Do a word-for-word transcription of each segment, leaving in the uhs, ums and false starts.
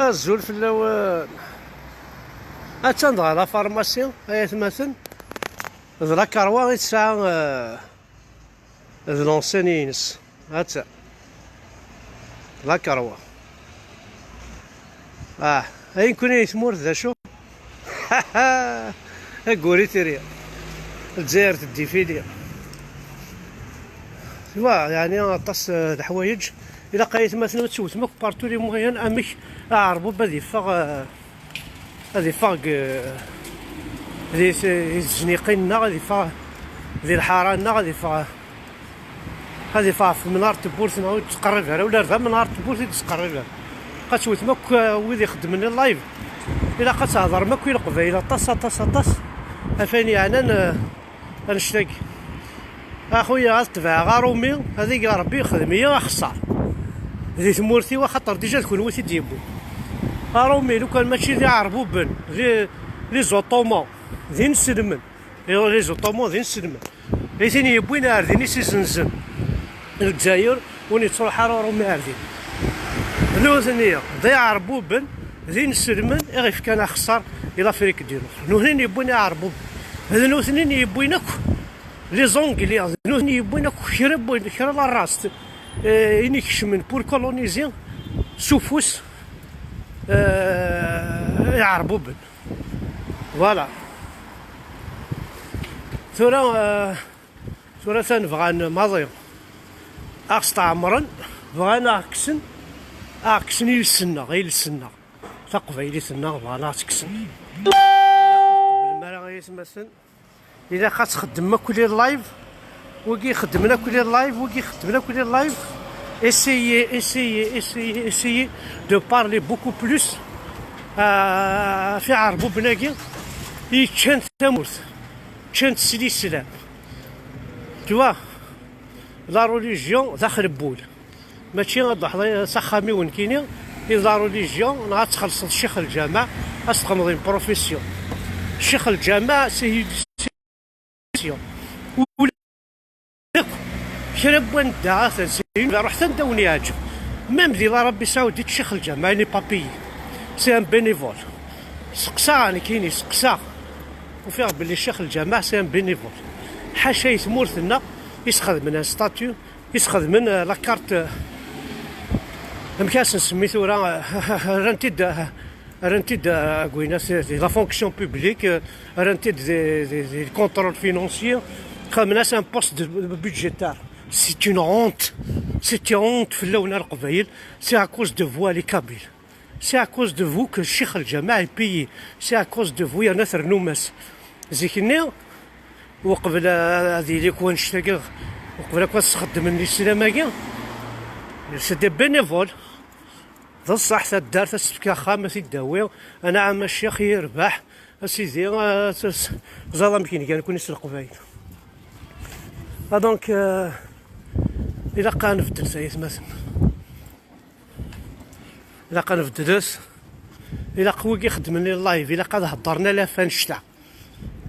Azul fell-awen. Attan dɣa la pharmacie, ay atmaten. D la Carwa i tesɛa, eh, d l'enseigne-ines. Atta. La Carwa. Ah, ayen kun ay tmurt d acu? Aguri tiri. Lezzayer teddifili. Wa, yeɛni aṭas, eh, leḥwayeǧ. Ilaq ay atmaten ad tewtem akk par tous les moyens amek aɛerbub ad iffeɣ, eh, ad iffeɣ deg, di, di tezniqin-nneɣ, ad iffeɣ di lḥara-nneɣ, ad iffeɣ, ad iffeɣ ɣef menɣer n tewwurt-nneɣ ur d-tettqerrib ara, ula d amenɣer n tewwurt ur d-tettqerrib ara. Ad tewtem akk, eh, wid ixeddmen i live, ilaq ad thedrem akk i Leqbayel aṭas, aṭas, aṭas. Ɣef ayen yeɛnan, eh, annect-agi. A xuya, ad tebɛeɣ Arumi, ad ig Ṛebbi ixdem-iyi axeṣṣar di tmurt-iw, axaṭer dija d kunwi i t-id-yewwin. Arumi, lukan mačči d iɛerbuben, d, d les Ottomans, d inselmen. Iḍ, les Ottomans d inselmen. I tin yewwin ar din i s-izenzen Lezzayer, ur nettruḥ ara Arumi ar din. Nutni d iɛerbuben, d inselmen i ɣ-ifkan axeṣṣar i l'Afrique du Nord. Nutni yewwin iɛerbuben. D nutni yewwin akk les Anglais, d nutni yewwin akk kra n wayen, kra la race, eh, i ikecmen pour coloniser s ufus, eh, iɛerbuben. Voilà. Tura, eh, tura atan bɣan maḍi ad ɣ-steɛmren, bɣan ad ɣ-kksen, ad ɣ-kksen iles-nneɣ, iles-nneɣ. Taqbaylit-nneɣ bɣan ad ɣ-tt-kksen. Ur qebblen ara ay atmaten. Ilaq ad txeddmem akk les live. Wigi xeddmen akk les live, wigi xeddmen akk les live. Essayez, essayez, essayez, essayez de parler beaucoup plus, euh, ɣef iɛerbuben-agi i ččan tamurt, ččan-tt s lislam. Tu vois, la religion d axlebbul. Mačči ad d-truḥeḍ s axxam-iw nekkini, i la religion, neɣ ad txellṣeḍ ccix lǧameɛ, ad s-txedmeḍ une profession. Ccix lǧameɛ, c'est une profession. Ula akk kra n wanda atan, c'est une, ruḥet anda wen-yeɛǧeb. Même di l'Arabie Saoudite, ccix lǧameɛ, il n'est pas payé. C'est un bénévole. Seqsaɣ nekkini, seqsaɣ. Ufiɣ belli ccix lǧameɛ, c'est un bénévole. Ḥaca i tmurt-nneɣ, i s-xedmen un statut, i s-xedmen, euh, la carte, euh, amek ad s-nsemmi tura, euh, rran-t-id, euh, rran-t-id, euh, agwina, c'est, c'est la fonction publique, euh, rran-t-id des, des, des contrôles financiers, xedmen-as un poste de, de budgétaire. C'est une honte, c'est une honte fell-awen a Leqbayel, c'est à cause de vous les Kabyles. C'est à cause de vous que ccix lǧameɛ est payé. C'est à cause de vous yerna trennum-as. Zik-nni, uqbel ad yili akk wannect-agi, uqbel akk ad sxeddmen lislam-agi, c'est des bénévoles. D ṣṣeḥ, taddart ad s-tefk axxam, ad t-id-tawi, anɛam a ccix, yerbeḥ, a sidi, a, s-, s-, ẓer amek i nga nekkni s Leqbayel. Ah, donc, euh, ilaq ad nbeddel s ayetmaten. Ilaq ad nbeddlet. Ilaq wigi ixeddmen les live, ilaq ad heddren ala ɣef annect-a.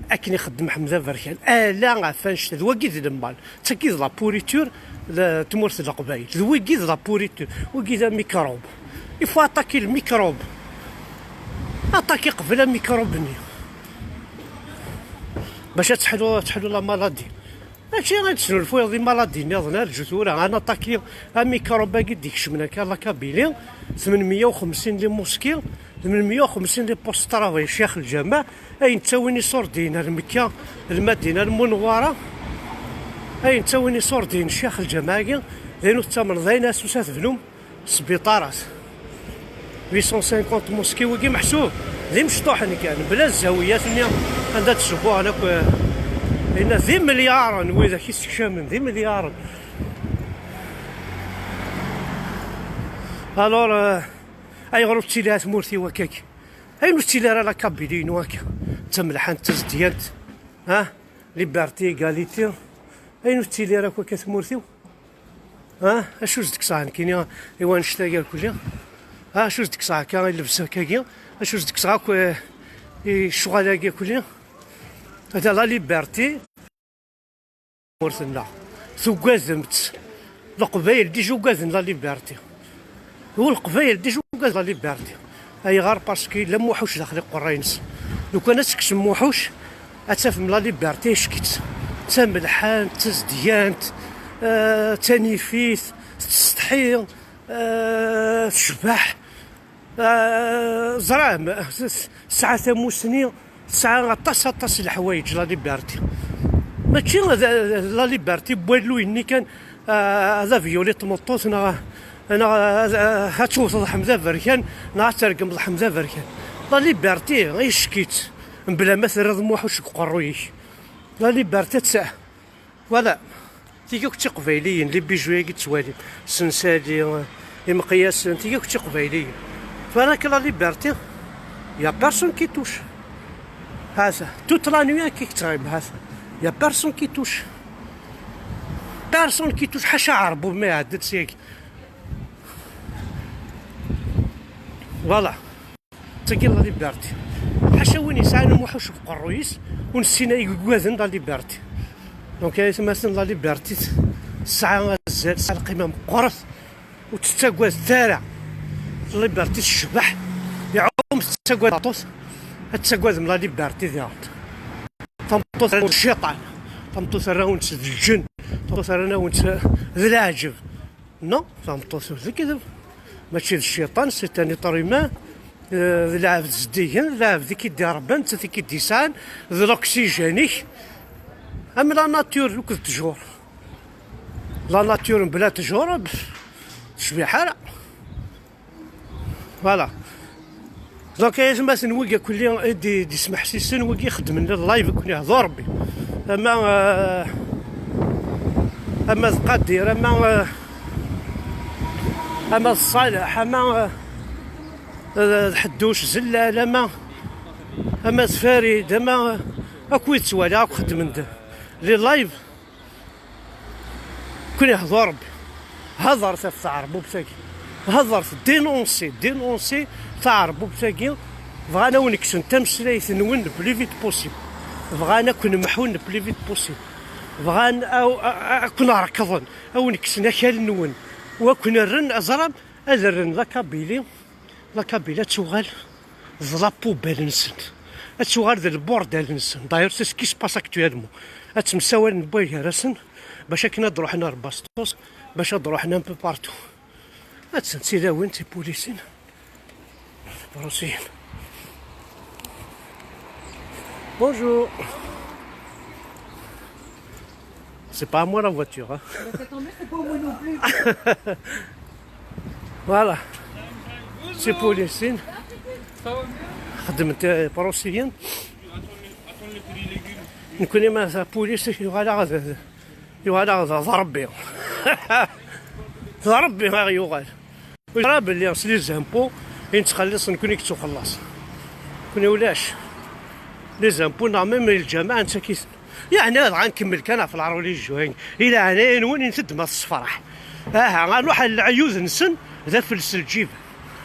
Akken ixeddem Ḥmed Aberkan, ala ɣef annect-a. D wagi d lmal. D tagi d la pourriture, la tmurt n Leqbayel. D wigi d la pourriture. Wigi d amikrub. Il faut attaquer le microbe. Attaquer qbel amikrub-nni. Bac ad teḥlu, ad teḥlu la maladie. Mačči ad tesnulfuyeḍ i maladie nniḍen, arǧu tura, ad naṭaki amikrub-agi d-ikecmen akka la Kabylie, tmenmeyya u xemsin les mosquées, tmenmeyya u xemsin les postes de travail, ccix lǧameɛ, ayen ttawin iṣurdiyen ar Mekka, Lmadina Lmunewwara, ayen ttawin iṣurdiyen ccix lǧameɛ-agi, d ayen ur tettamneḍ, d ayen asus ad tebnum, sbiṭarat. Huit cent cinquante mosquées wigi meḥsub d imecṭuḥen kan, bla zzawiyat-nni anda d-ssewwuɣen akk, eh, inna d imelyaren widak i ssekcamen, d imelyaren. Alors, eh, ayɣer ur tettili ara tmurt-iw akkagi? Ayen ur tettili ara la Kabylie-inu akka? D tamelḥant, d tazedyant, ha? Liberté, égalité. Ayen ur tettili ara akk akka tmurt-iw? Ha? Acu s-d-kkseɣ nekkini i wannect-agi akk-nni? Ha? Acu s-d-kkseɣ akka i llebsa akkagi? Acu s-d-kkseɣ akk, eh, i ccɣel-agi akk-nni? Hada la liberté. Ur tenna. Tugadem-tt. Leqbayel déjà ugaden la liberté. U Leqbayel déjà ugaden la liberté. Ayɣer? Parce que la Muḥuc daxel iqerray-ines. Lukan ad tekksem Muḥuc, ad tafem la liberté icek-itt. D tamelḥant, d tazedyant, eh, d tanifit, tettsetḥi, eh, tecbeḥ. Eh, ẓram, tesɛa tamusni, tesɛa aṭas, aṭas n leḥwayeǧ la liberté. Mačči d, d la liberté n walluy-nni kan, eh, ad aviyuli tmeṭṭut, neɣ, neɣ ad, ad tewteḍ Ḥmed Aberkan, neɣ ad tergmeḍ Ḥmed Aberkan. La liberté, icek-itt, mebla ma terriḍ Muḥuc deg uqerruy-ik. La liberté d ta-, voilà. Tigi akk d tiqbayliyin, les bijoux-agi tettwalim, sensali, imeqyasen, tigi akk d tiqbayliyin. Tura akka la liberté, y a personne qui touche. Hata, toute la nuit akka i tettɣim, hata. Y a personne qui touche. Personne qui touche, ḥaca aɛerbub ma iɛedda-d syagi. Voilà. Tagi la liberté. Ḥaca win yesɛan Muḥuc deg uqerruy-is, ur nessin ay ugaden la liberté. Donc, ay atmaten, la liberté tesɛa azal, tesɛa lqima meqqret, ur tettagadet ara. La liberté tecbeḥ, iɛum tettagad aṭas, ad tettagadem la liberté diɣen. Tameṭṭut rran d cciṭan, tameṭṭut rran-awent d lǧen, tameṭṭut rran-awent d leɛǧeb. Non, tameṭṭut ur d lekdeb. Mačči d cciṭan, c'est un être humain. Euh, d lɛebd zeddigen, d lɛebd i k-id-iṛebban, d nettat i k-id-isɛan, d l'oxygène-ik. Am la nature akked ttjur. La nature mebla ttjur, pff, tecbiḥ ara. Voilà. Donc, ay atmaten, wigi akk-nni i d-, d-ismeḥsisen, wigi ixeddmen live, akk yehdu Rebbi. Ama, euh, ama d Qadir, ama, euh, ama d Ṣaleḥ, ama, euh, d Ḥedduc Zellal, ama, ama d Farid, ama, euh, akk wid ttwaliɣ, akk xeddmen-d les lives. Kun ihḍu Rebbi, hḍert ɣef tɛerbubt-agi, hḍert, dénoncer, dénoncer taɛerbubt-agi. Bɣan ad wen-kksen tameslayt-nwen le plus vite possible, bɣan ad ken-mḥun le plus vite possible, bɣan a, a, a, a ken-rekḍen, a wen-kksen akal-nwen, u a ken-rren, ẓram, ad rren la Kabylie, la Kabylie ad tuɣal d la poubelle-nsen, ad tuɣal d lburdal-nsen. D'ailleurs, c'est ce qui se passe actuellement. Ad ttemsawalen wway gar-asen bac akken ad ruḥen ar Bastos, bac ad ruḥen un peu partout. Ad sen tilawin, tipulisin, Brusiyen. Bonjour. C'est pas à moi la voiture, hein. Bah, ça tombe, c'est pas moi non plus. Voilà. C'est pour les signes. Xedmen Brusiyen. Nekkni ma d apulis, yuɣal-aɣ d, yuɣal-aɣ d, d Rebbi. D Rebbi aɣ-yuɣal. Ur yeẓra belli s les impôts i nettxelliṣ nekkni i yettuxellaṣ. Nekkni ulac. Les impôts neɣ même lǧameɛ nettak-iten. Yeɛni dɣa nkemmel kan ɣef la religion. I leɛnaya-nwen, init-d ma tessefraḥ. Aha, ad nruḥ ɣer leɛyud-nsen, d afelles lǧiban.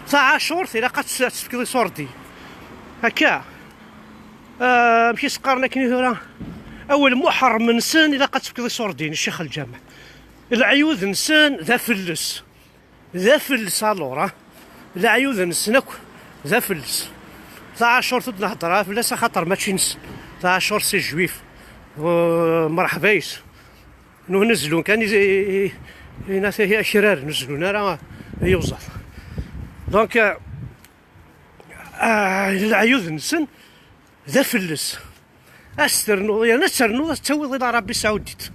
Taɛacurt ilaq ad tt-, ad tefkeḍ iṣurdiyen. Akka. Ah, amek i s-qqaren akken i tura? Awal muḥerrem-nsen ilaq ad tefkeḍ iṣurdiyen, ccix lǧameɛ. Leɛyud-nsen d afelles. D afelles alors, ah. Leɛyud-nsen akk d afelles. Taɛacurt ur d-nehder ara fell-as, axaṭer mačči nsen. Taɛacurt c'est juif. Euh, mreḥba yes. Nuhni zlun kan i, i, i, i nat-, i akraren, ur zlun ara i uẓaṭ. Donc, euh, ah, leɛyud-nsen d afelles. Ad s-ternuḍ, yerna ad ternuḍ, ad tawiḍ i l'Arabie Saoudite.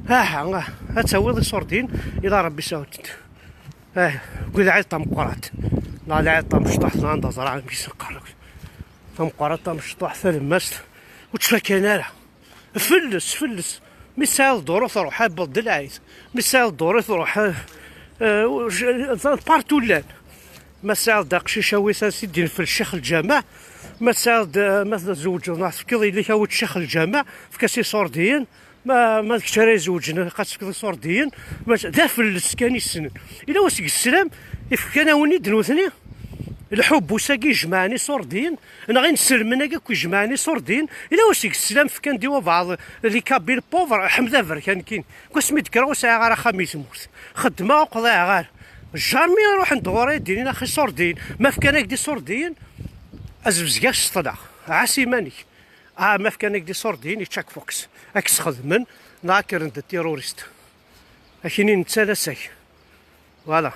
Aha, ah, ad tawiḍ iṣurdiyen i l'Arabie Saoudite. Ah, deg lɛid tameqqrant. Neɣ lɛid tamecṭuḥt, neɣ anda ẓriɣ amek i s-neqqar. Tameqqrant, tamecṭuḥt, talemmast, ur ttfakan ara. Felles, felles. Mi tesɛiḍ dduru, truḥ, ah, wweḍ-d lɛid. Mi tesɛiḍ dduru, truḥ, ah, ah, partout llan. Ma tesɛiḍ-d aqcic, awi-t ad s-id-infel ccix lǧameɛ. Ma tesɛiḍ-d, ma tzewǧeḍ neɣ tefkiḍ yelli-k, awi-d ccix lǧameɛ, efk-as iṣurdiyen. Ma, ma d kečč ara izewǧen, ilaq ad tefkeḍ iṣurdiyen. Ma d afelles kan i ssnen. Yella waseg sslam, ifkan-awen-id nutni. Lḥubbus-agi ijemɛen iṣurdiyen, neɣ inselmen-agi akk ijemɛen iṣurdiyen. Yella waseg sslam, fkan-d i wabeɛḍ les Kabyles pauvres, Ḥmed Aberkan kin. Deg wasmi d-kkreɣ ur sɛiɣ ara axxam i tmurt. Xeddmeɣ ur qḍiɛeɣ ara. Jamais ruḥen-d ɣur-i d-inin axi iṣurdiyen. Ma fkan-ak-d iṣurdiyen, azebzeg-ak sṭleɣ. Ɛas iman-ik. Ah, ma fkan-ak-d iṣurdiyen, yečča-k fuks. Ad k-sxedmen, neɣ ad k-rren d terrorist. Akini nettalas-ak. Voilà.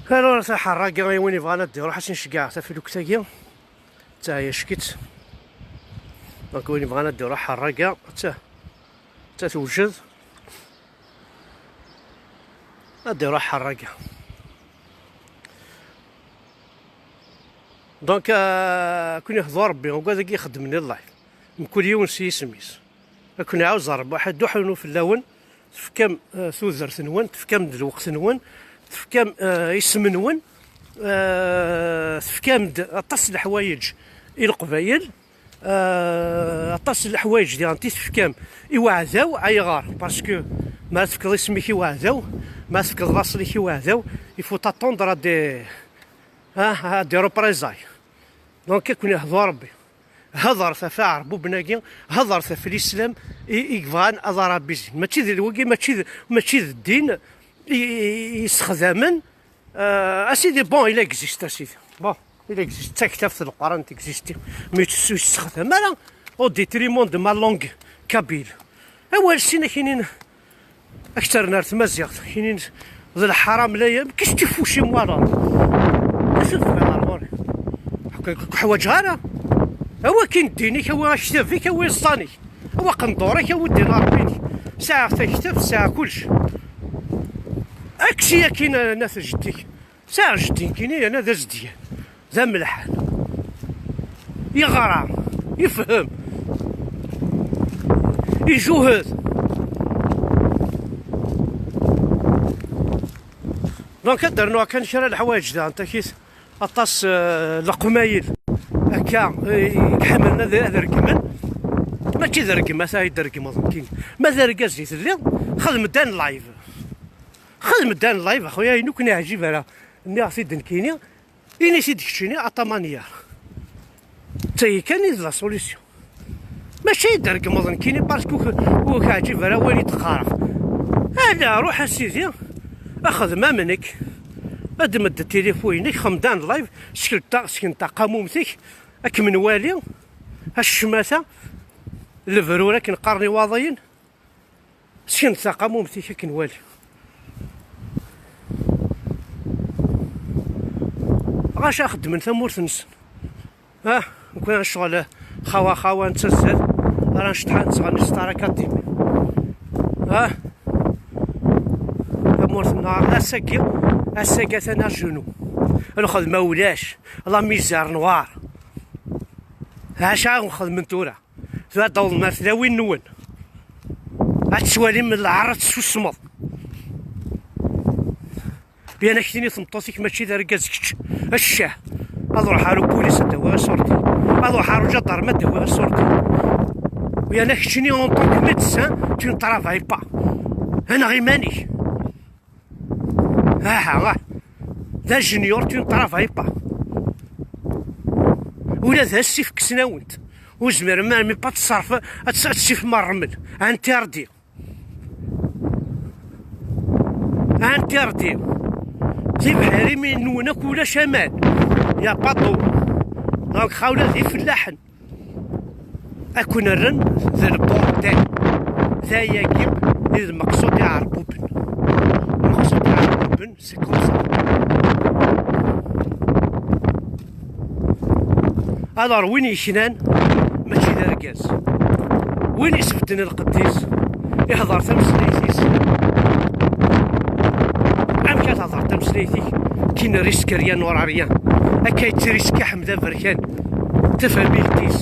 Alors, taḥerraga i win yebɣan ad d-iruḥ, ad s-nceggeɛ tafilukt-agi. Teɛya ckit. Donc, win yebɣan ad d-iruḥ ḥerraga, ta, ta tewjed. Ad d-iruḥ ḥerraga. Donc, euh, kun yexḍu Rebbi, ugad agi ixeddmen i live. Mkul yiwen s yisem-is. Ad ken-iɛawez Rebbi, ḥaduḥunu fell-awen, tefkam, eh, tudert-nwen, tefkam-d lweqt-nwen, tefkam, eh, isem-nwen, eh, tefkam-d aṭas n leḥwayeǧ i Leqbayel, eh, aṭas n leḥwayeǧ diɣen i tefkam i weɛdaw. Ayɣer? Parce que ma tefkeḍ isem-ik i weɛdaw, ma tefkeḍ laṣel-ik i weɛdaw, il faut attendre à des, ah, à des représailles. Donc, ad ken-ihdu Rebbi. Hedṛet ɣef iɛerbuben-agi, hedṛet ɣef lislam i, i yebɣan ad arabizin. Mačči d wagi, mačči d, mačči d ddin i, i, i yessexdamen. Euh, a sidi, bon, il existe, a sidi. Bon, il existe. D taktabt n Leqran i existe. Mais ur yessexdam ara au détriment de ma langue kabyle. Awal sin akinin. Akter n ar tmaziɣt, kinin d lḥaram la yam, qu'est-ce que tu fous chez moi là? Acu tebɣiḍ ar ɣur-i? Ḥwaǧeɣ ara. Awi akin ddin-ik, awi aktab-ik, awi ẓẓan-ik, awi aqendur-ik, awi ddin Ṛebbi-k. Sɛiɣ taktabt, sɛiɣ kullec. Aksi akin, a nat jeddi-k. Sɛiɣ jeddi nekkini, yerna d azedyan, d amelḥan. Yeɣra, yefhem, ijuhed. Donc, ad d-rnuɣ kan kra n leḥwayeǧ da, takit aṭas, eh, leqmayel akka, eh, i iḥemmlen ad, ad regmen. Mačči d rregm, ata i d-regmeḍ nekkini. Ma d argaz i telliḍ, xdem-d an live. Xdem-d an live, a xuya, ayen ur ken-iɛǧib ara. Nniɣ-t-id nekkini, ini-t-id keččini, à ta manière. D tayi kan i d la solution. Mačči i d-regmeḍ nekkini parce que ur k-, ur k-ɛǧib ara wayen i d-qqareɣ. Ala, ruḥ a sidi, xdem am nekk. Ad d-medd tilifu-inek, xdem-d an live, sken ta-, sken taqamumt-ik, ad kem-nwali, a ccmata, lebrur akken qqaren i waḍiyen. Sken taqamumt-ik akken wali. Ɣaca xeddmen tamurt-nsen. Ah, nekni ccɣel xawa xawa nettazzal. Ara ncetḥa nettɣenni s Star Academy. Ah, tamurt-nneɣ ass-agi, ass-agi atan à genoux. Lxedma ulac, la misère noire. Acu ara xedmen tura? Tura ad awḍen ar tlawin-nwen. Ad tettwalim lɛar, ad tessusmeḍ. Yan ak-tini tmeṭṭut-ik mačči d argaz kečč. A ccah. Ad ruḥ ar upulis ad d-awiɣ asurdi. Ad ruḥ ar ujadarm ad d-awiɣ asurdi. Yan ak-tini en tant que médecin, tu ne travailles pas. Aneɣ iman-ik. Aha, ah. D ajenyur, tu ne travailles pas. Ula d ass ifekksen-awent. Ur zmiren même pas ad tṣerf, ad tt-, ad tṣifem rrmel. Interdit. Interdit. Tibḥirin-nwen akk ulac aman. Y a pas d'eau. Donc, xawla d ifellaḥen. Ad ken-rren d lbordel. D ayagi i d lmeqsud iɛerbuben. Lmeqsud iɛerbuben, c'est comme ça. Alors, win yeknan, mačči d argaz. Win isbedden lqedd-is, ihḍer tameslayt-is. Amek ad tehḍer tameslayt-ik? Qui ne risque rien n'aura rien. Akka yettrisque Ḥmed Aberkan. Tafamilt-is,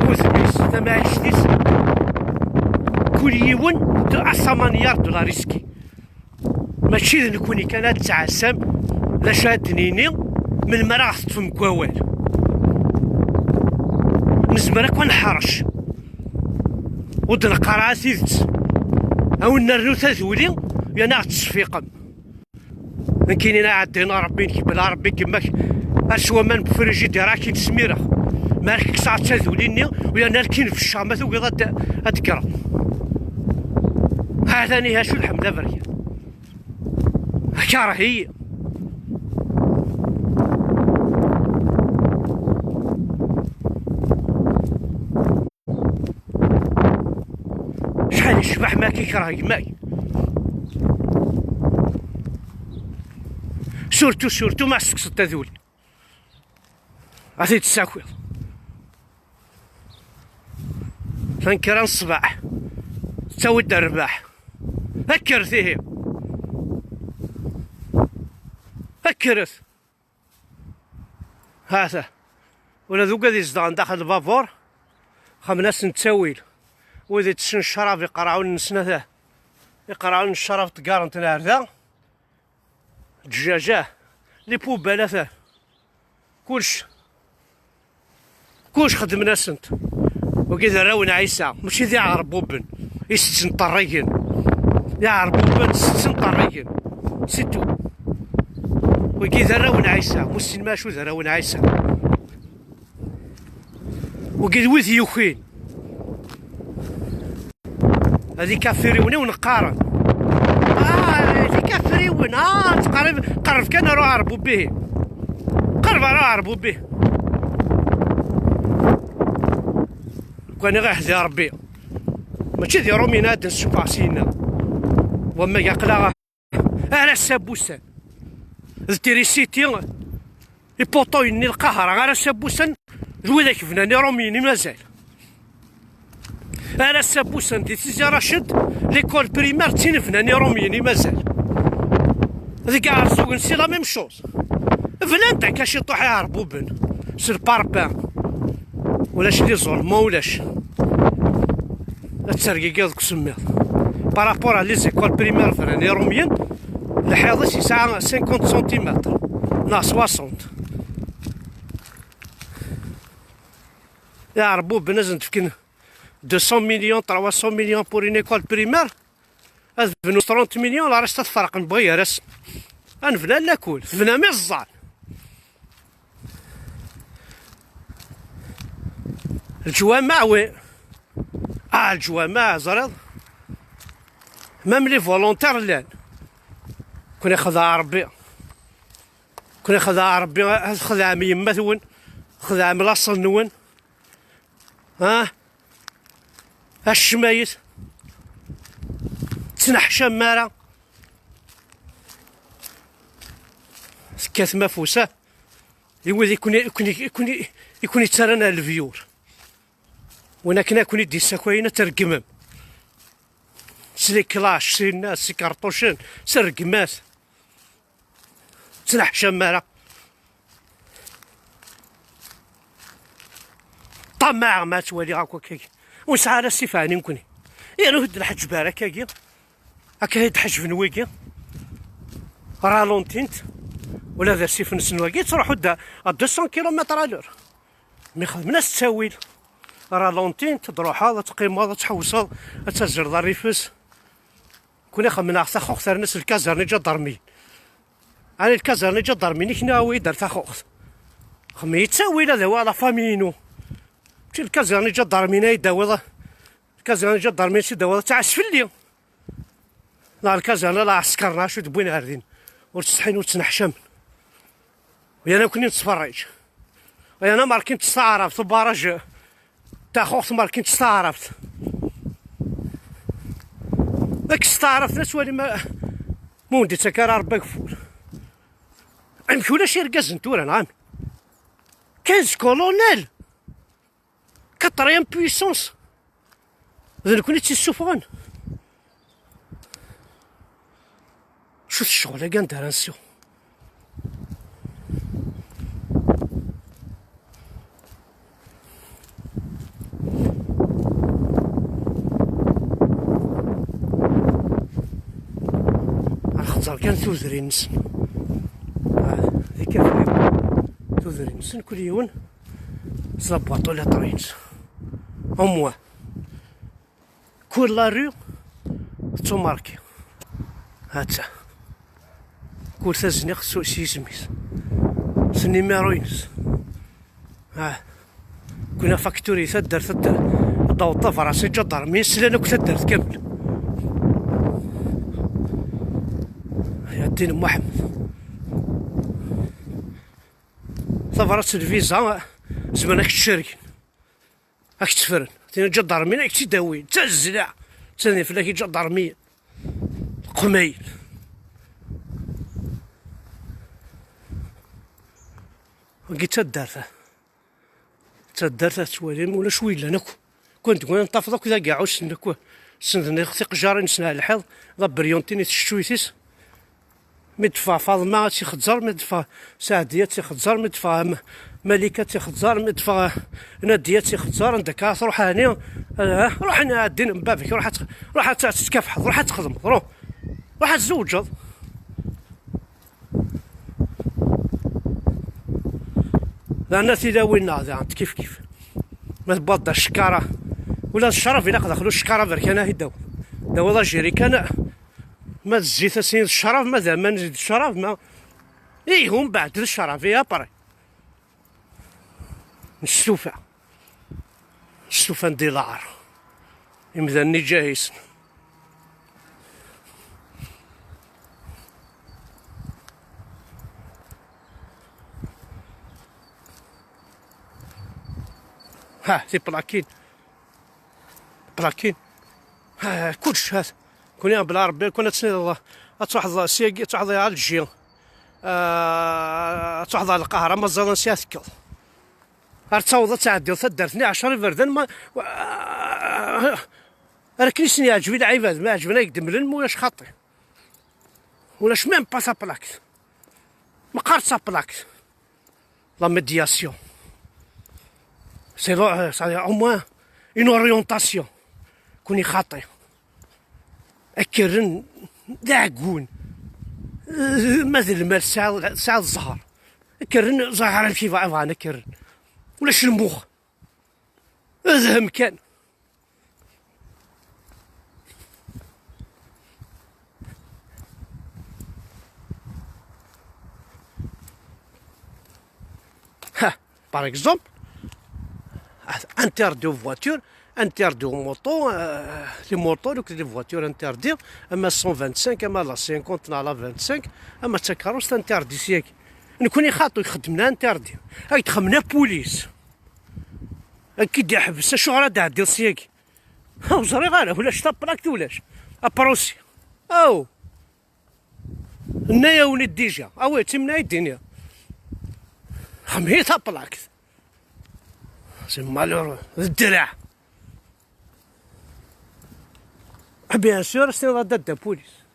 udem-is, tamɛict-is, kul yiwen de, à sa manière de la risquer. Mačči d nekkni kan ad ttɛassam d acu ad d-nini melmi ara ɣ-teṭṭfem deg wawal. Nezmer akk ad neḥrec, ur d-neqqar ara tidet, a wen-nernu taduli, yerna ɣ-tesfiqem. Nekkini la ɛeddayen a Ṛebbi, nekk bla Ṛebbi gemmak, ar s waman n frijidir ara k-id-smireɣ. Ma ara k-kkseɣ taduli-nni, u yerna ara k-in-fecceɣ ma tugiḍ ad d-, ad d-tekkreḍ. Ha-t-an ihi acu lḥemd aberkan. Ikerh-iyi. Acḥal yecbeḥ ma k-ikreh gma-k. Surtout, surtout ma tessekseḍ taduli. A t-id-tessakiḍ. Tankra n ṣṣbeḥ tettawi-d rrbeḥ. Kkret ihi. Kkret. Hata. Ula d ugad izedɣen daxel lbabur, xemmen-asen ttawil. Wid itessen ccrab iqerɛunen-nsen ata. Iqerɛunen n ccrab ṭeggaren-ten ar da. Ddjaja. Les poubelles ata. Kullec. Kullec xedmen-asent. Wagi d arraw n Ɛisa, mačči d iɛerbuben i setten ṭerrigen. D iɛerbuben setten ṭerrigen. C'est tout. Wagi d arraw n Ɛisa, ur tessinem acu d arraw n Ɛisa. Wagi d wid yukin. Ad ikafiriwen i wen-qqaren. Ah, d ikafiriwen. Ah, tqerreb, qerreb kan ar uɛerbubi. Qerreb ar uɛerbubi. Lukan i ɣ-iḥdi Rebbi, mačči d Iṛumyen ad d-nessufeɣ syenna. Wamma aql-aɣ ar ass-a n wussan. D trisiti, ipuṭuyen-nni lqahra, ar ass-a n wussan d widak bnan Iṛumyen i mazal. Ar ass-a n wussan di Tizi Rached, l'école primaire d tin bnan Iṛumyen i mazal. Deg Iɛerzugen c'est la même chose. Bnan-d akka ciṭuḥ iɛerbuben s lparpin. Ulac les Allemands, ulac. Ad tergigiḍ deg usemmiḍ. Par rapport à les écoles primaires bnan Iṛumyen, lḥiḍ-is yesɛa cinquante centimètres neɣ soixante. Iɛerbuben ad sen-d-fken deux cents millions, trois cents millions pour une école primaire. Ad bnu trente millions, la reste ad ferqen bɣi gar-asen. Ad nebna lakul, tebnam iẓẓan. Leǧwameɛ, wi. Ah, leǧwameɛ, ẓriḍ. Même les volontaires llan. Kun ixdeɛ Rebbi. Kun ixdeɛ Rebbi, ad txedɛem yemma-twen, txedɛem laṣel-nwen. Ha? Acemma-yet. Ttneḥcam ara. Tekkatem afus, ah, i wid i kun, i kun, i kun, i kun yettarran ar lebyur. Win akken ad kun-id-issakayen ad tregmem. S les clashs, s inna, s ikerṭucen, s rregmat. Ttneḥcam ara. Ṭamaɛ ma ttwaliɣ akk akkagi. Ur nesɛi ara ssif ɛni nekni. Yerna ur d-nḥeǧǧeb ara akkagi. Akka i d-ḥeǧben wigi. Ralentint. Ula d asif-nsen wagi, yettruḥu-d à deux cents kilomètres à l'heure. Mi xedmen-as ttawil. Ralentint, ad d-truḥeḍ, ad teqqimeḍ, ad tḥewseḍ, ad tazreḍ rrif-is. Kuni xemmen-aɣ taxuxt rnan-as lkazerne iǧadarmiyen. Ɛni lkazerne iǧadarmiyen i k-nniɣ awi-d ar taxuxt? Xemmen yettawil ad awiɣ la famille-inu. Mačči lkazerne iǧadarmiyen ay d-tawiḍ. Lkazerne iǧadarmiyen si d-tawiḍ ad tɛass fell-i. Neɣ lkazerne la ɛeskaren acu d-wwin ɣer din. Ur ttsetḥin ur ttneḥcamen. U yerna nekkni nettferriǧ. U yerna merkin s taɛrabt, ubaraj. Taxuxt merkin s taɛrabt. Kkes taɛrabt la twali ma, ma ur d-ittak ara Rebbi ageffur. Amek ulac irgazen tura, neɣ amek? Quinze colonels! Quatrième puissance! D nekkni i tt-issufɣen. Acu-t ccɣel-agi, anda ara nsiɣ? Ar xeẓẓer kan tudrin-nsen. Ah, d ikafriwen. Tudrin-nsen, kul yiwen s la boîte aux lettres-ines. Au moins. Kul la rue tettumarki. Hatta. Kul tazniɣt s, s yisem-is. S numéro-ines. Ah. Kul afaktur i taddart, ad d-, ad d-taweḍ tabrat n ǧadarmi, slan akk taddart kamel. Yat, Ɛeddin Muḥemmed. Tabrat n lviza, zemren ad k-tt-cergen, ad k-tt-ffren. Tin n lǧadarmi ad k-tt-id-awin, d tazzla, ttadin fell-ak iǧadarmiyen, leqmayel. Wagi d taddart. Taddart ad tettwalim, ulac wi yellan akk. Kwan deg wayen tafeḍ akk d ageɛɛus-nni akk. Senden tiqjarin-nsen ar lḥiḍ, d abriyuntin i tceccuyt-is. Mi d-teffeɣ Faḍma ad tt-ixeẓẓer, mi d-teffeɣ Saɛdiya ad tt-ixeẓẓer, mi d-teffeɣ M-, Malika ad tt-ixeẓẓer, mi d-teffeɣ Nadiya ad tt-ixeẓẓer, anda akka ara truḥ ɛni? Ah, ruḥen ɛeddin n baba-k, ruḥ ad tx-, ruḥ ad tt-, ad tettkafḥeḍ, ruḥ ad txedmeḍ, ruḥ. Ruḥ ad tzewǧeḍ. Daɣen a tilawin-nneɣ daɣen kif kif. Ma tewweḍ-d ccekara, ula d ccrab ilaq daxel ucekkar aberkan ad t-id-tawiḍ. Tawiḍ ajirikan, ma d zzit asin d ccrab, ma d aman zid ccrab, ma, ih, umbeɛd d ccrab, ih, après. Nestufa. Stufan di laɛer. Imdanen iǧahisen. Ha, tiplakin. Plakin. Ha, kullec, ha. Kuni bla Rebbi, kun ad tiniḍ, ad truḥeḍ syagi, ad truḥeḍ ar Alger. Ah, ad truḥeḍ ar Lqahra, ma ẓẓaḍ ansi ad tekkeḍ. Ar d-taweḍ ad tɛeddiḍ taddart-nni ɛecra iberdan, ma, ar akken i sen-yeɛǧeb i lɛibad, ma ɛeǧben ad k-d-mlen, ma ulac xaṭi. Ulac même pas sa plaque. Meqqar sa plaque. La médiation. C'est le-, c'est-à-dire au moins une orientation. Kuni xaṭi. Ad k-rren d aɛeggun. Ma d lmal tesɛiḍ, tesɛiḍ zzher. Ad k-rren ẓer amek i bɣ-, bɣan ad k-rren. Ulac lmux. Dhem kan. Ha, par exemple, interdit aux voitures, interdit aux motos, euh, les motos, donc les voitures interdites, ama cent vingt-cinq, ama la cinquante, la vingt-cinq, ama d takeṛṛust interdit syagi. Nekni xaṭi, xedmen interdit. Ay d-xedmen la police. Ad k-id-iḥbes, acuɣer ad d-tɛeddiḍ syagi? Ur ẓriɣ ara, ulac taplakt, ulac. Aprusi. Aw! Nna-yawen-id déjà. Awi, d timna i d-iniɣ. Xemhi taplakt. C'est malheureux. D ddreɛ. Ah, bien sûr, c'est la date de police.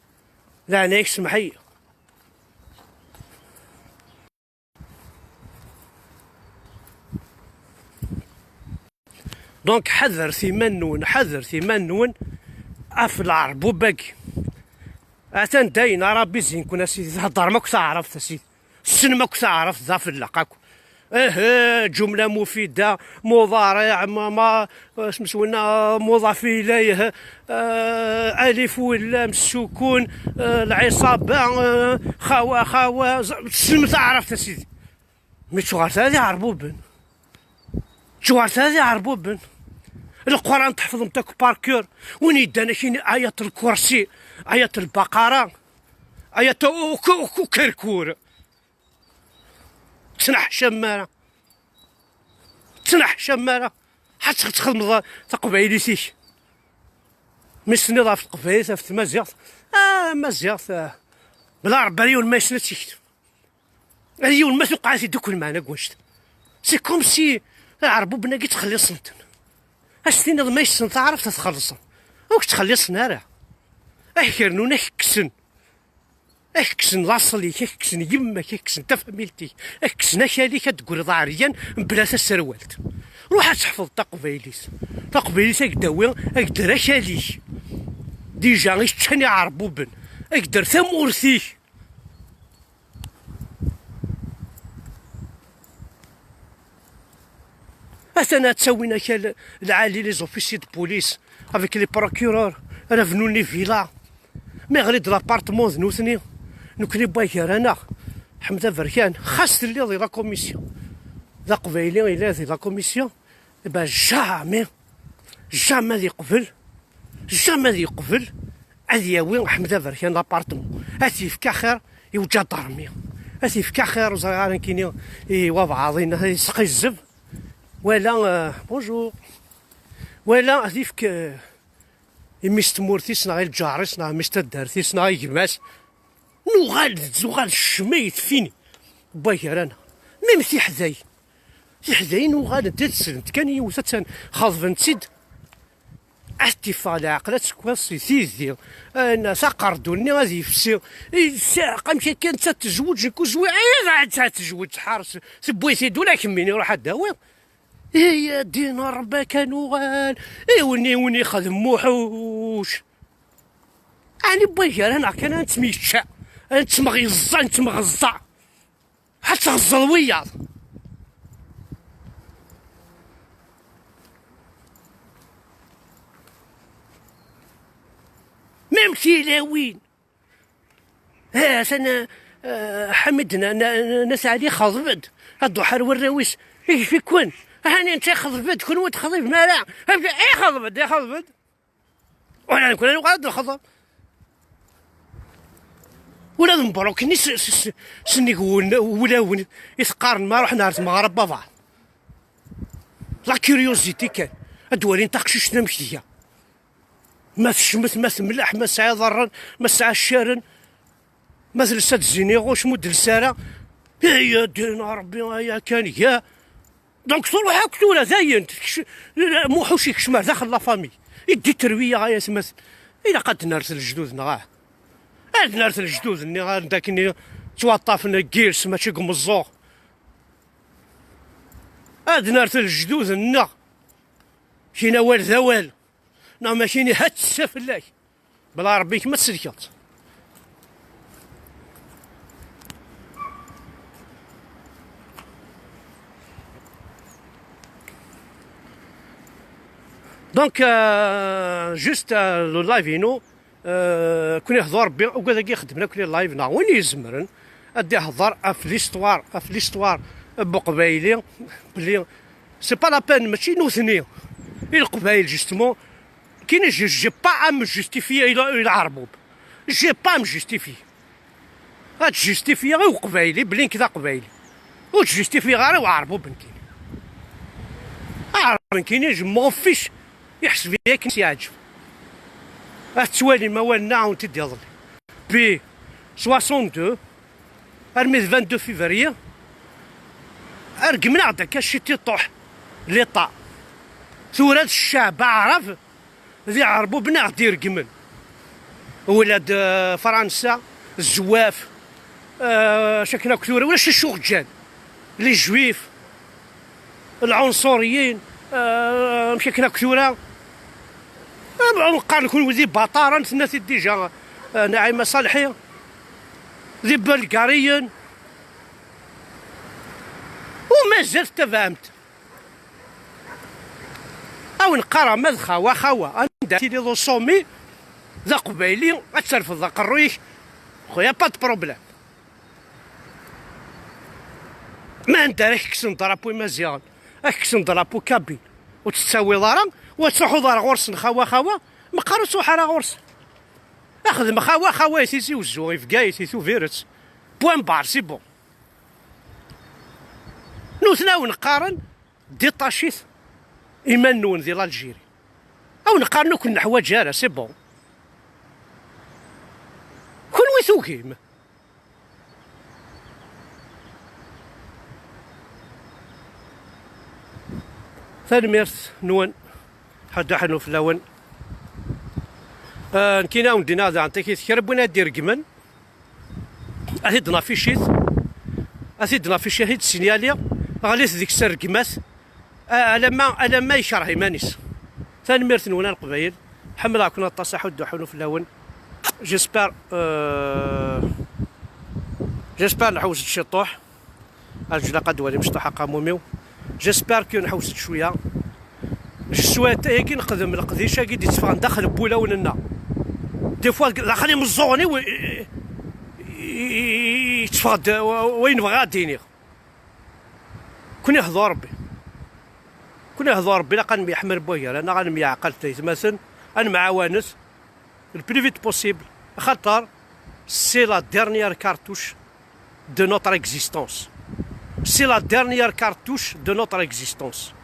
Leɛnaya-k, semmeḥ-iyi. Donc, ḥadret iman-nwen, ḥadret iman-nwen ɣef lɛerbub-agi. Atan dayen, a Rabbi zinken, a Sidi, theddrem akk taɛrabt, a Sidi. Tessnem akk taɛrabt, d afelleq akk. Ih, ǧumla mufida, muḍariɛ, ma, ma, اسم سوينا مضاف إليه، آه، ألف ولام السكون، آه، العصابة، آه، خوا، خوا، ز-، تسلم تعرف يا سيدي. Mais tuɣal tadi ɛerbuben. Tuɣal tadi ɛerbuben. Leqran tḥefḍem-t akk par cœur. Win yeddan akini ayat lkursi, ayat lbaqara, ayat u-, u-, u-, ukerkur. Ttneḥcam ara. Ttneḥcam ara. Ḥatt txedmeḍ taqbaylit-ik. Mi s-tenniḍ ɣef teqbaylit, ɣef tmaziɣt, ah, maziɣt, ah, bla Rebbi ara yiwen ma yessen ad tt-yekteb. Ad yiwen ma tuqeɛ-it-id akk lmeɛna n wanect. C'est comme si iɛerbuben-agi ttxelliṣen-ten. Ad s-tiniḍ ma yessen taɛrabt ad t-xellṣen. Ur k-ttxelliṣen ara. Ad k-rnun, ad k-kksen. Ad k-kksen laṣel-ik, ad k-kksen yemma-k, ad k-kksen tafamilt-ik, ad k-kksen akal-ik, ad d-tegriḍ ɛeryan mebla taserwalt. Ruḥ ad teḥfeḍ taqbaylit. Taqbaylit ad k-d-tawi, ad k-d-terr akal-ik. Dija i ččan iɛerbuben. Ad k-d-terr tamurt-ik. Atan ad ttawin akal lɛali, les officiers de police, avec les procureurs, ara bnun les villas. Mi ɣli-d l'appartement d nutni, nekni n wagar-aneɣ, Ḥmed Aberkan, xas telliḍ di la commission, d aqbayli yella di la commission, eh ben, jamais, jamais ad yeqbel, jamais ad yeqbel ad yawi Ḥmed Aberkan l'appartement. Ad t-yefk axir i uǧadarmi. Ad t-yefk axir, ur ẓriɣ ara nekkini i wabɛaḍ-in, ad yesqizzeb. Wala, euh, bonjour. Wala ad t-yefk, euh, i mmi-s n tmurt-is neɣ i lǧar-is neɣ mmi-s n taddart-is neɣ i gma-s. Nuɣal, tuɣal ccma i tfini. Wway gar-aneɣ. Même tiḥdayin. Tiḥdayin uɣalent ad srent kan yiwet, attan xeḍbent-tt-id. Ad tt-iffeɣ leɛqel, ad tekkiḍ si tidi. Ayen, taqerdu-nni ad yefsi. I, sa-, amek akka nettat tezweǧ, nekk ur zwiɣ. Ay, ad, ad tezweǧ, tḥares, tewwi-t-id ula kemmini, ruḥ ad d-tawiḍ. Iya, ddin Ṛebbi kan uɣal. Iwen, iwen ixdem Muḥuc. Ɛni wway gar-aneɣ kan ad nettemyečča, ad nettemɣiẓẓa, ad nettemɣeẓẓa. Ad tɣeẓẓeḍ wiyaḍ. Même tilawin. Eh, atan, eh, Ḥamid n, n, n At Ɛli xeḍb-d. Ad d-uḥer warraw-is. Yif-iken. Hani netta ixeḍb-d, kenwi ur txeḍbem ara. Eh, ixeḍb-d, ixeḍb-d. Wala nekk, wala nekk ad nxeḍer. Ula d Mebruk-nni s, s, s, sennig wul-, wulawen i teqqaren ma ruḥen ar tmeɣra n baba. La curiosité kan. Ad d-walin taqcict amek tga. Ma tecmet, ma temleḥ, ma tesɛa iḍarren, ma tesɛa ccaren, ma telsa tziniɣuc, ma ur d-telsa ara. Ay, a ddin a Ṛebbi, aya kan ga. Donc, truḥ akk tura, dayen, tekc-, Muḥuc yekcem ar daxel la famille. Yeddi-terwi-yaɣ ay atmaten. Ilaq ad d-nerret lejdud-nneɣ, ah. Ad d-nerret lejdud-nni, anda akken ttwaṭṭafen deg yirs, mačči deg umeẓẓuɣ. Ad d-nerret lejdud-nneɣ. Kini awal d awal. Neɣ ma kini ha tessa fell-ak. Bla Ṛebbi kemm ad tselkeḍ. Donc, euh, juste, euh, le live inu, euh, kun ihḍu Ṛebbi, ugad agi ixeddmen akk les live neɣ win izemren ad d-ihḍer ɣef l'histoire, ɣef l'histoire n Uqbayli, belli c'est pas la peine, mačči nutni i Leqbayel, justement, kini, je, j'ai pas à me justifier i, i Lɛerbub. J'ai pas à me justifier. Ad justifier i Uqbayli, belli nekk d Aqbayli. Ur justifier ara i Uɛerbuben kini. Aɛerbuben kini, je m'en fiche. Iḥseb akken s-yeɛǧeb. Ad twalim awal-nneɣ, ad wen-t-id-iḍelli. Puis, soixante-deux, armi d vingt-deux février, regmen-aɣ-d akka ciṭiṭuḥ, l'État. Tura d ccaɛb aɛrab, d iɛerbuben i ɣ-d-iregmen. Ula d, eh, Fransa, Zewwaf, eh, acu akken akk tura, ulac acu ɣ-ǧǧan. Les Juifs, Lɛunsuriyin, eh, amek akken akk tura. Eh, qqaren kunwi d ibaṭaren, tenna-t-id déjà, eh, Naɛima Ṣaleḥi. D Ibulgariyen. U mazal tettabaɛem-t. A wen-qqareɣ ma d xawa, xawa, anda tiliḍ au sommet d aqbayli, ad terfeḍ aqerruy-ik, xuya, pas de problème. Ma anda ara k-kksen drapeau imaziɣen, ad k-kksen drapeau kabyle, ur tt-tettawiḍ ara, u ad truḥuḍ ar ɣur-sen xawa, xawa, meqqar ur truḥ ara ɣur-sen. Axdem xawa, xawa i Tizi Wezzu, i Bgayet, i Tubiret. Point barre, c'est bon. Nutni a wen-qqaren, détachit iman-nwen di l'Algérie. A wen-qqaren ur ken-neḥwaǧ ara, c'est bon. Kunwi tugim. Tanemmirt-nwen. Ḥedd aḥennu fell-awen. Ah, nekkini a wen-d-iniɣ daɣen takit, kra n win ad d-iregmen, ad t-id-naficit, ad t-id-nafici, ad t-id-sinyali, ɣlit deg-s, regmat, a-, alamma, alamma yekreh iman-is. Tanemmirt-nwen a Leqbayel, ḥemmleɣ-ken aṭas, aḥuddu aḥunu fell-awen. J'espère, euh, j'espère nḥewwes-d ciṭuḥ. Aǧlaq ad d-walim ciṭuḥ aqamum-iw. J'espère que nḥewwes-d cwiya. Je souhaite ayagi nexdem leqdic-agi d-itteffɣen daxel n wulawen-nneɣ. Des fois, daxel imeẓẓuɣen-iw, i, i, i, i, yetteffeɣ-d wa-, wayen bɣiɣ ad d-iniɣ. Kun ihḍu Ṛebbi. Kun ihḍu Ṛebbi, ilaq ad nemyeḥmal n wagar-aneɣ, ad nemyeɛqal d aytmaten, ad nemɛawanet le plus vite possible. Axaṭer C'est la dernière cartouche de notre existence. C'est la dernière cartouche de notre existence.